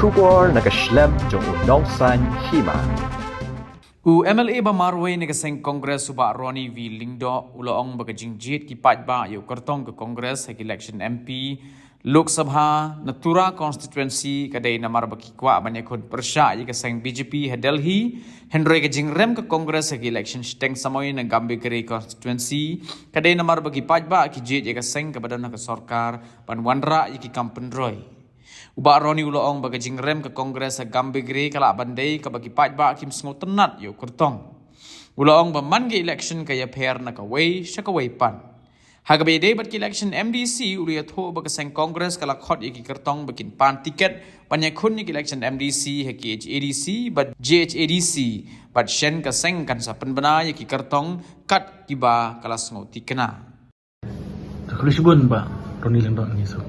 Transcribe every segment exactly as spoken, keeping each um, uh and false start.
Khubor na ka shlem jong u nongsaiñ hima. U M L A ba marwei na ka seng Congress u Bah Ronnie V Lyngdoh u la ong ba ka jingjied ki paidbah ïa u kyrtong ka Congress ha ki election M P Lok Sabha na Tura constituency ka dei namar ba ki kwah ban ïakhun pyrshah ïa ka seng B J P ha Delhi, hynrei ka jingrem ka Congress ha ki election shiteng samoi na Gambegre constituency ka dei namar ba ki paidbah ki jied ïa ka seng kaba don ha ka sorkar ban wanrah ïa ki kam pynroi. U Bah Ronnie u la ong ba ka jingrem ka Congress ha Gambegre ka lah ban dei kaba ki paidbah kim sngewtynnat ïa u kyrtong. U la ong ba man ka election ka ïapher na kawei sha kawei pat. Ha kaba ïadei bad ki election M D C u la ïathuh ba ka seng Congress ka la khot ïa ki kyrtong ba kin pan tiket ban ïakhun ïa ki election M D C ha ki H A D C bad J H A D C bad shen ka seng kan sa pynbna ïa ki kyrtong kat kiba ka la sngewthikna. Ka khublei shibun Bah Ronnie Lyngdoh ngi suk.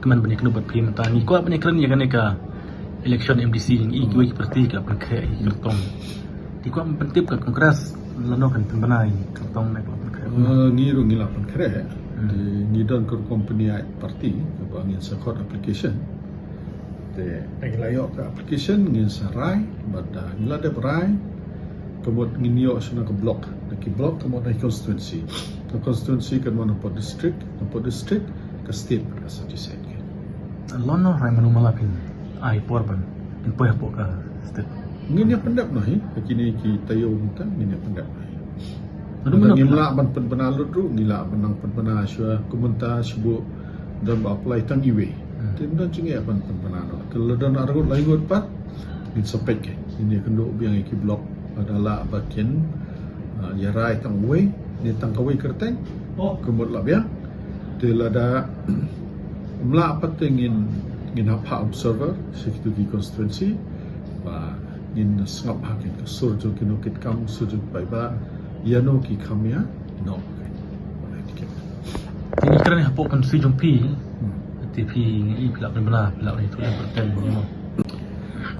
Kmen ban ïakynduh bad phi mynta ngi kwah ban ïakren ïa kane ka election M D C ngi i kiwei ki parti ki la pynkhreh ïa ki kyrtong. Ngi kwah ban pyntip ka Congress lano kan pynbna ïa ki kyrtong ne ka la pynkhreh. Eh, ngi ruh ngi la pynkhreh. Hmm. Te ngi don ka rukom pynïaid parti kaba ngin sa khot application. Te ngi la ïoh ka application ngin sa rai bad, ah, ngi la dep rai. Ka mut ngin ïoh sha na ka block, na ki block ka mut na ki constituency. Ka constituency kan mut na ka district, na ka district ka state ka sa decide. Lano rai mano mala phin ai por ban phin poi hapoh ka state. Ngin ïa pyndep noh hi, ka kine ki taïew mynta ngin ïa pyndep noh hi. Lada ngim lah ban pynbna lut ruh, ngi lah ban nang pynbna shuwa, kumta shuwa don ba apply tang iwei. Hmm. Te ym don jingeh ban pynbna noh. Te lada don arngut laingut pat, ngin sa peit, ngin ïakynduh biang ïa ki block, lada lah ba kin, ah, ïa rai tang uwei, ne tang kawei kyrteng, ka mut lah biang. Te lada ym lah pat te ngin, ngin hap phah observer sha kitu ki constituency, ba ngin sngap ha ki sur jong ki nongkitkam, sur jong ki paidbah, ïano ki kham ïa noh. Te ngi kren hapoh constituency jong phi, hmm, te phi ngi i phi lah pynbna, phi lah ïathuh ïa pyrten ïa mo.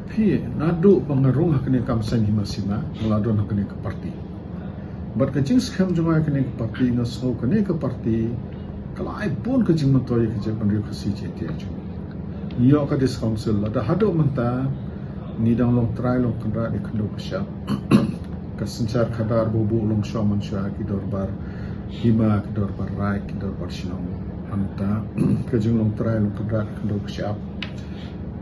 Phi naduh ba nga rung ha kane ka kam seng hima sima, nga la don ha kane ka parti. Bad ka jingskhem jong nga ïa kane ka parti, nga sngew kane ka parti ka la ai bun ka jingmyntoi ïa ka jaitbynriew Khasi Jaiñtia jong ngi. Ngi ïoh ka District Council, lada haduh mynta ngi dang long trai long kynrad ïa ka khyndew ka shyiap. Ka synshar khadar ba buh long shuwa man shuwa, ki dorbar hima, ki dorbar raid, ki dorbar shnong. Hangta ka jinglong trai long kynrad ïa ka khyndew ka shyiap,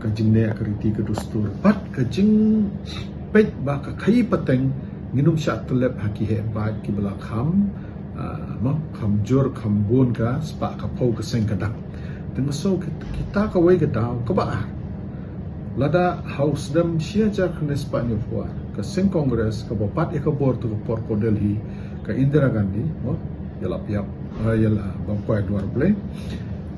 ka jingneh ka riti ka dustur bad ka jingpeit ba ka khaïi pateng ngin ym shah tyllep ha ki heh paid kiba la kham, ah, mo, kham jur kham bun ka spah ka phew ka seng ka dang. Te nga sngew kita, kita kawei ka daw kaba ar. Lada ha u snem shi hajar khyndai spah hynñiewphew ar ka seng Congress kaba bat ïa ka bor tu ka por ko Delhi, ka Indira Gandhi, mo, ïa la Pyap, eh, ïa la Bamkwai Dwar Blei.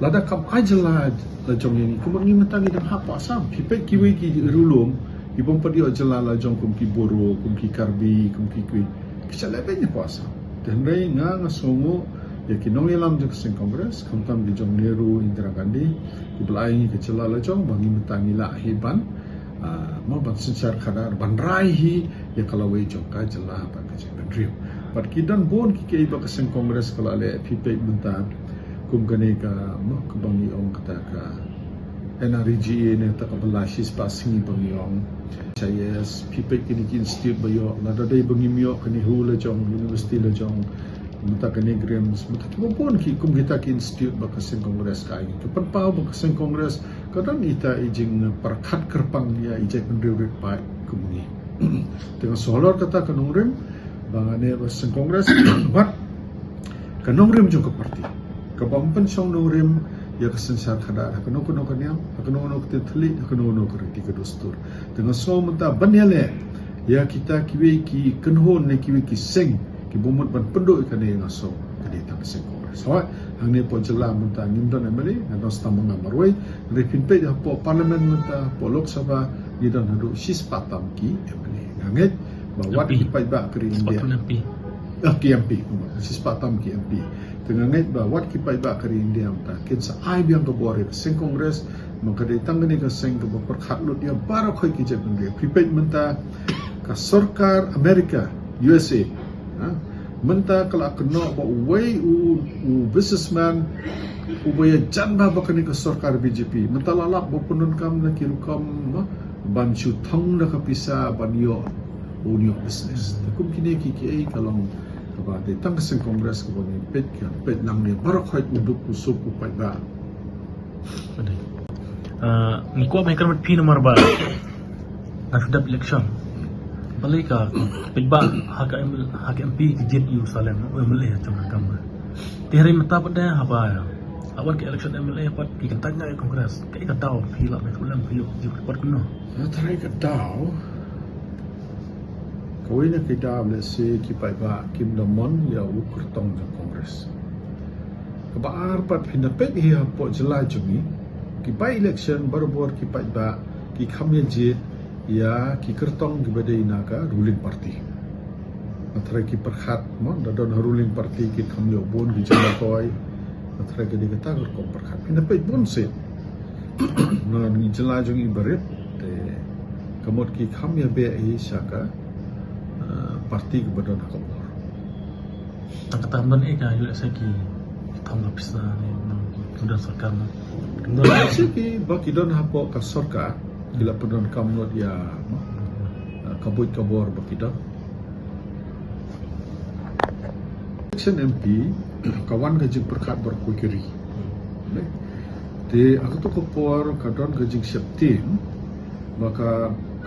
Lada kam ai jylla la jong ïa ngi, kumno ngi mynta ngi dang hap Assam. Phi peit kiwei ki riewlum ki bym pat ïoh jylla la jong, kum ki Boro, kum ki Karbi, kum ki kiwei, ki shah leh beiñ hapoh Assam. Te hynrei nga, nga sngewnguh ïa ki nongïalam jong ka seng Congress, khamtam ki jong Nehru, Indira Gandhi, kiba la ai ngi ka jylla la jong ba ngi mynta ngi lah hi ban, ah, mo, ban synshar khadar, ban rai hi ïa ka lawei jong ka jylla bad ka jaitbynriew. Bad ki don bun ki, kiei ba ka seng Congress ka la leh, phi peit mynta kum kane ka, mo, kaba ngi ong kata ka N R E G A ne, kata kaba la shispah sngi ba ngi ong. H I S, phi peit kine ki institute ba ïoh, lada dei ba ngim ïoh ka NEHU la jong, university la jong, mynta ka NEIGRIHMS, mynta kiba bun ki, kum kita ki institute ba ka seng Congress ka ai. Ka pynpaw ba ka seng Congress ka don ita i jingpyrkhat kyrpang ïa i jaitbynriew rit paid kum ngi. Te nga sngew halor kata ka nongrim ba nga ne ba seng Congress wat ka nongrim jong ka parti kaba ym pynshong nongrim ïa ka synshar khadar ha kano kano ka niam, ha kano kano ka ktien thylliej, ha kano kano ka riti ka dustur. Te nga sngew mynta ban ïaleh ïa kita kiwei ki kynhun ne kiwei ki seng kiba mut ban pynduh ïa kane, nga sngew ka dei tang ka seng Congress. Hooid, hangne hapoh jylla mynta ngim don M L A, nga don sa tang ma nga marwei. Hynrei phin peit hapoh Parliament mynta, hapoh Lok Sabha, ngi don haduh shispah tam ki M L A. Nga ngeit ba wat ki paidbah ka ri India. Shispah tam M P. Ah, ki M P, kumba, shispah tam ki M P. Te nga ngeit ba wat ki paidbah ka ri India mynta kin sa ai biang ka bor ïa ka seng Congress, ba ka dei tang kane ka seng kaba pyrkhat lut ïa baroh khoit ki jaitbynriew. Phi peit mynta ka sorkar America, U S A, ha, Mynta ka la kynnoh ba uwei u, u businessman uba ïajan bha bad kane ka sorkar B J P. Mynta la lap ba pyndonkam na ki rukom, no, ban shu thong da ka pisa ban ïoh, ban ïoh business. Te kum kine ki, kiei ka long kaba dei tang ka seng Congress kaba ngi peit, ka peit lang ne baroh khoit u duk u suk u paidbah. Ah, ngi kwah ban kyrmen phi namar ba nga shu dep election. Balei ka paidbah ha ka M L, ha ka M P ki jied ïa u Salem, u M L A jong ka kam. Te hynrei mynta pat de haba la wan ka election M L A pat ki kyntait na Congress. Kaei ka daw phi lah ban shu lem phi ïoh jied pat kumno? Nga tharai ka daw, kawei na ki daw lehse ki paidbah kim da mon ïa u kyrtong jong Congress. Kaba ar pat phin da peit hi hapoh jylla jong ngi, ki by election barabor ki paidbah ki kham ïa jied ïa ki kyrtong kiba dei na ka ruling party. Nga tharai ki pyrkhat mo, da don ha ruling party ki kham ïoh bun ki jingmyntoi. Nga tharai ka dei kata ka rukom pyrkhat. Phin da peit bun sien na ngi jylla jong ngi barit, te ka mut ki kham ïa beh hi sha ka, ah, party kaba don ha ka bor. Tang kata ym don ei ka ïoh lehse ki thong ka pisa ne, nang ki don sorkar mo. Ym don. Lehse kiba ki don hapoh ka sorkar ki la pyndonkam lut ïa, mo, ah, ka buit ka bor ba ki don. Election M P ka wan ka jingpyrkhat baroh kawei ka ri. Te ha kato ka por ka don ka jingsheptieng ba ka,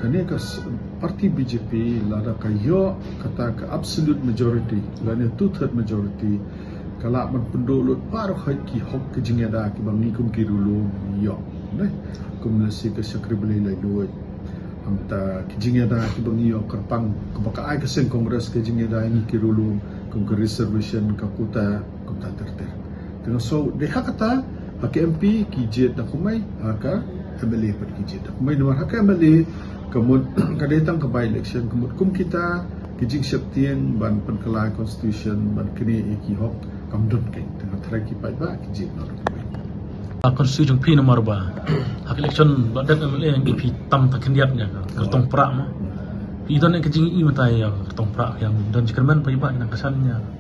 kane ka s-, party B J P lada ka ïoh kata ka absolute majority lane two third majority, ka lah ban pynduh lut baroh khoit ki hok ki jingïada kiba ngi kum ki riewlum ngi ïoh, ne? Kum lehse ka shakri balei laitluid. Hangta ki jingïada kiba ngi ïoh kyrpang, kaba ka ai ka seng Congress ka jingïada ïa ngi ki riewlum, kum ka reservation, ka quota, kumta ter ter. Te nga sngew dei ha kata, ha ka M P ki jied da kumai, ha ka M L A pat ki jied da kumai. Namar ha ka M L A ka mut ka dei tang ka by election, ka mut kum kita ki jingsheptieng ban pynkylla constitution, ban knieh ïa ki hok, kam don keiñ. Te nga tharai ki paidbah ki jied noh da kumai. Ha constituency jong phi namar ba ha ka election ba dep M L A ngi phi tam ta khyndiat ïa ka kyrtong prah mo. Phi don ka jingïohi mynta ïa ka kyrtong prah, ïa don jingkyrmen paidbah ki nang kyrshan ïa ka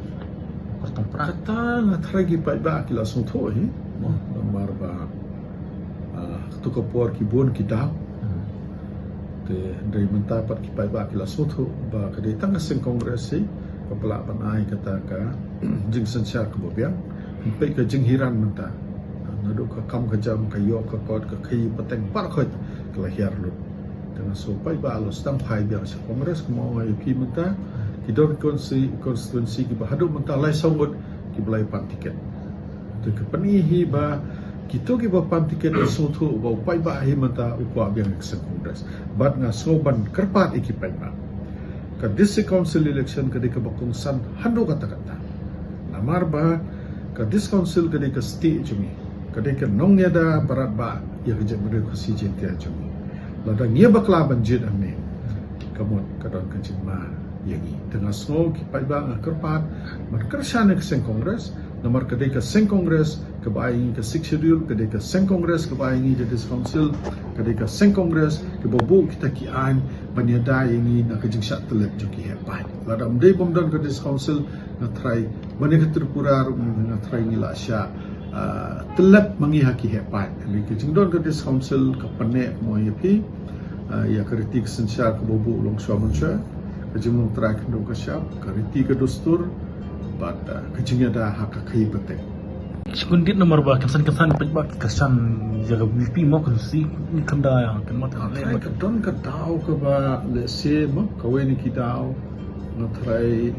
kyrtong prah? Kata nga tharai ki paidbah ki la sngewthuh hi mo, namar ba, ah, kato ka por ki bun ki daw. Hmm. Te hynrei mynta pat ki paidbah ki la sngewthuh ba ka dei tang ka seng Congress hi kaba lah ban ai kata ka jingsynshar kaba biang. Peit ka jinghiran mynta, naduh ka kam ka jam, ka ïoh ka kot, ka khaïi pateng, baroh khoit ka la hiar lut. Te nga sngew paidbah la sdang phai biang sha Congress, kumba nga ong ïa phi mynta ki don consti-, constituency kiba haduh mynta lai saw ngut kiba la ïa pan tiket. Te ka pyni hi ba kito kiba pan tiket ki sngewthuh ba u paidbah hi mynta u kwah biang ïa ka seng Congress. Bad nga sngew ban kyrpad ïa ki paidbah, ka District Council election ka dei kaba kongsan haduh katta katta. Namar ba ka District Council ka dei ka stieh jong ngi, ka dei ka nongïada barat ba ïa ka jaitbynriew Khasi Jaiñtia jong ngi. Lada ngi bakla ban jied hangne, ka mut ka don ka jingma ïa ngi. Te nga sngew ki paidbah, nga kyrpad ban kyrshan ïa ka seng Congress, namar ka dei ka seng Congress kaba ai ngi ka Sixth Schedule, ka dei ka seng Congress kaba ai ngi ka District Council, ka dei ka seng Congress kaba buh kita ki aiñ ban ïada ïa ngi na ka jingshah tyllep jong ki heh paid. Lada ym dei bym don ka District Council, nga tharai ban ïa ka Tripura ruh nga tharai ngi la shah, ah, tyllep ma ngi ha ki heh paid. Hynrei ka jingdon ka District Council ka pynneh, kumba ong ïa phi, ah, ïa ka riti ka synshar kaba buh longshuwa mynshuwa, ka jinglong trai khyndew ka shyiap, ka riti ka dustur, bad, ah, ka jingïada ha ka khaïi pateng. Shu kyndit namar ba kynsan kynsan peit ba ki kyrshan ïa ka V P mo, kan si ni khynda ïa kan mat. Nga tharai ka don ka daw kaba lehse mo, kawei na ki daw, nga tharai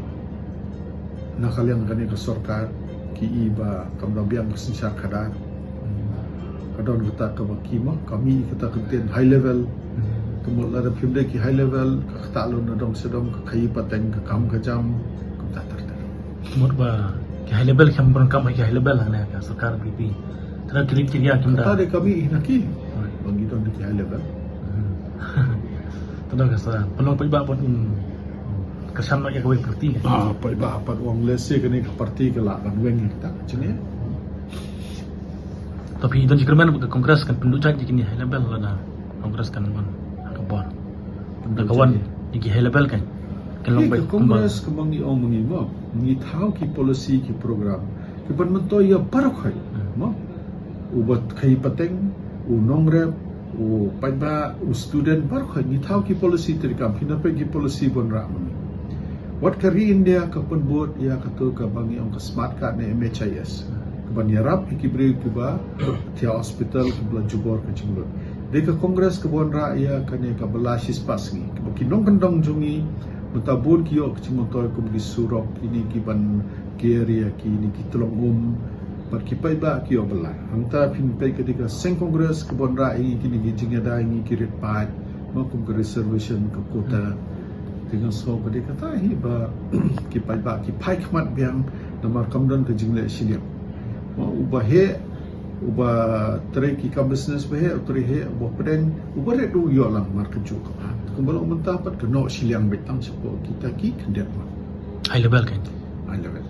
na ka liang kane ka sorkar ki i ba kam da biang ka synshar khadar. Ka don kata kaba ki mo, ka mih kata ka ktien high level. Ka mut lada phim dei ki high level, ka ktah lun na dong sha dong, ka khaïi pateng, ka kam ka jam, kumta ter ter. Mut ba ki high level ki kham pyndonkam ha ki high level hangne ka sorkar V P. Te na ki ri ki ria kim da. Kata dei ka mih na ki. Hmm. Ba ngi don da ki high level. Hmm. Te na ka sa pynlong paidbah ban, hmm, kyrshan noh ïa kawei ka party. Ah, paidbah pat ong lehse kane ka party ka lah ban weng ïa kita, jingeh. To phi don jingkyrmen ba ka Congress kan pynduh jait ïa kine high level lada Congress kan wan ha ka bor. Da ka wan ïa ki high level kan. Kan long, ka Congress kumba ngi ong ma ngi mo. Ngi thaw ki policy ki program ki ban myntoi ïa baroh khoit. Mo, uba khaïi pateng, u nongrep, u paidbah, u student, baroh khoit ngi thaw ki policy treikam. Phi na peit ki policy ba wanrah mynne. Wat ka ri India ka pynbud ïa kato kaba ngi ong ka smart card ne M H I S, ka ban ïarap ïa ki briew kiba thiah hospital, kiba la jubor ka jinglut. Dei ka Congress kaba wanrah ïa kane kaba la shispah sngi, kaba ki nongkyndong jong ngi mynta bun ki ïoh ka jingmyntoi kum ki surok, kine ki ban ker ïa kine ki tyllong um, bad ki paidbah ki ïoh bylla. Hangta phin peit ka dei ka seng Congress kaba wanrah ïa ngi kine ki jingïada ïa ngi ki rit paid, ma kum ka reservation, ka quota. Te nga sngew ka dei kata hi ba ki paidbah ki phai khmat biang namar kam don ka jingleh shiliang. Ma uba heh, uba trei ki kam business ba heh, u trei heh, uba pdeng, uba rit u ïoh lang markynjah ka ba. Kumba long mynta pat ka noh shiliang beit tang shapoh kita ki khyndiat mat. High level kan? High level.